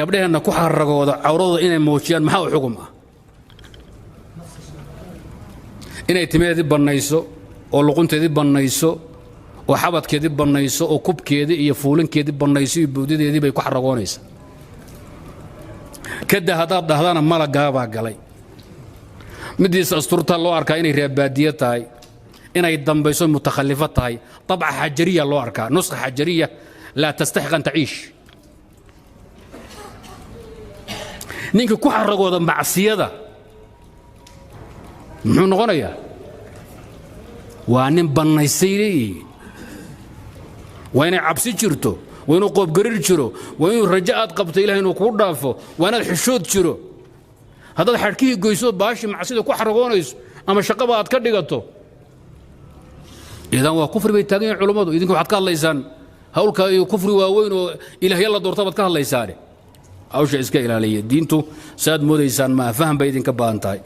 Gabdhaheenna ku xaragooda cawradooda inay muujiyaan, maxaa u xugum ah? Inay timaheedii bannayso oo luqunteedii bannayso oo xabadkeedii bannayso oo kubkeedii iyo fuulinkeedii bannayso iyo buudadeedii bay ku xaragoonaysaa. Kada haddaad dhahdana malagaabaa galay. Midiisa asturta loo arkaa inay reebaadiye tahay, inay dambayso, mutakhallifo tahay. طبعا xajariya loo arkaa, نسخة حجرية لا تستحق أن تعيش. Ninka ku xaragooda macsiyada muxuu noqonayaa? Waa nin bannaystay leeyihiin. Waa inay cabsi jirto, waa inuu qoobgarir jiro, waa inuu rajo aad qabto Ilahay inuu kuu dhaafo, waa inaad xishood jiro. Haddaad xadhkihii goyso, baashi macsida ku xaragoonayso ama shaqaba aad ka dhigato, idan waa kufri bay taagan yihin culummadu. Idinka waxaad ka hadlaysaan hawlka iyo kufri waaweyn oo ilaahya la doorta baad ka hadlaysaane. Hawsha iska ilaaliya. Diintu saad moodaysaan maa, faham bay idinka baahan tahay.